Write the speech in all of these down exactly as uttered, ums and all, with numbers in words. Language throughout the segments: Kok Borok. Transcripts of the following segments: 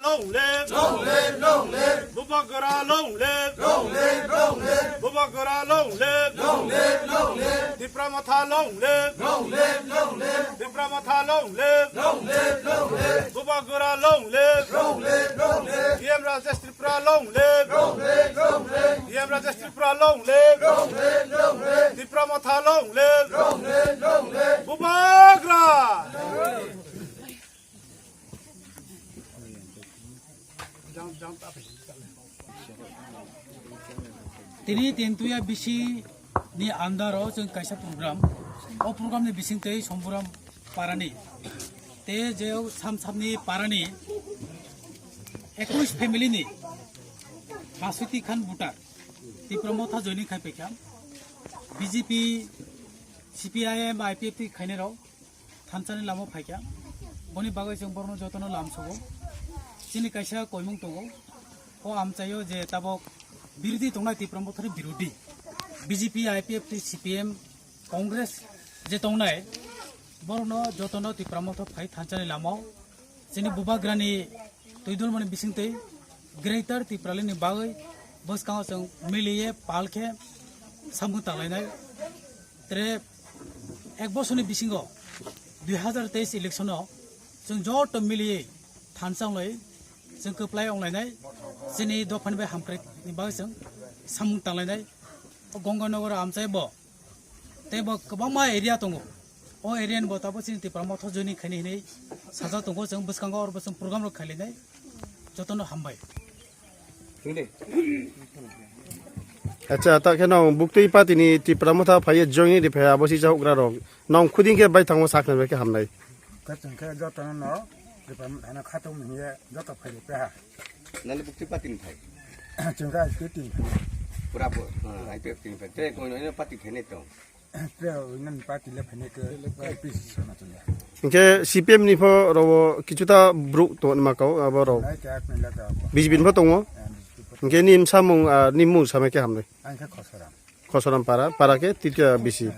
Long live! Long live! Long live! Bubagra long live! Long live! Long live! Bubagra long live! Long live! Long live! Tipra Motha long live! Long live! Long live! Tipra Motha long live! Long live! Long live! Bubagra long live! Long live! Long live! T M Rajesh Tripura long live! Long live! Long live! T M Rajesh Tripura long live! Long live! Long live! Tipra Motha long live! Long live! Long live! Bubagra! Tini Tentuya bisi ni under o chwng kaisa program. O program ni bisingtwi Somburam parani. Te je o Samsapni parani ekwis family ni Maswiti Khan voter Tipra Motha joining khai paikha. B J P, C P I M, I P F T khainai rok thansani lama phaikha. Boni bagwi chwng borokno jotono lamsogo. Chini kaisa koimung tongo. O amchaio je tabok birodhi tongnai Tipra Mothani birodhi. B J P, I P F T, C P M, Congress je tongnai, borokno jotono Tipra Motha phai thansani lamao. Chini bubagrani twi dulmani bisingtwi Greater Tipralandni bagwi bwskango chwng miliye pal khe samung tanglainai. Tere ek bosorni bisingo dui hazar teis election o chwng joto miliye thansa onglai chwng kwplai onglainai, chini dophani bai hamkrai ni bagwi chwng samung tanglainai. O Gonganagar amchai bo tei bo kwbangma area tongo. O area ni bo tabuk chini Tipra Motha joining khaini hinwi sajak tongo, chwng bwskango oro bo chwng program rok khailainai. Jotono hambai. Acha, ta khe nong buktwi party ni Tipra Motha phaiye joining ri phai abo si chahukra rok. Nong khuding khe bai thango sakna bai khe hamnai. Khe chwng khe jotono no Tipra Motha no khatung hiye joto phai ri phai ha. Nani buktwi party ni phai? Chwng khe I P F T ni phai. Pura pu-, ah, I P F T ni phai. Te kono ino party phai nai tong? Te nani party le phai nai khe I P C sana chwng ya. Hingkhe C P M ni pho robo kichuta bruk tong ma kau abo rok. Nai khe ak nai la ta abo. B J P ni pho tongo. Eh, B J P pho. Hingkhe ni samung, ah, ni mung samai khe hamnai. Ang khe Khosoram. Khosoram para, para khe Titya bisi.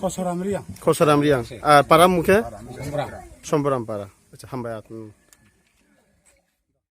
Khosoram Riang. Khosoram Riang. Ah, para mung khe? Para mung khe Somboram. Somboram para. Acha, hambai at.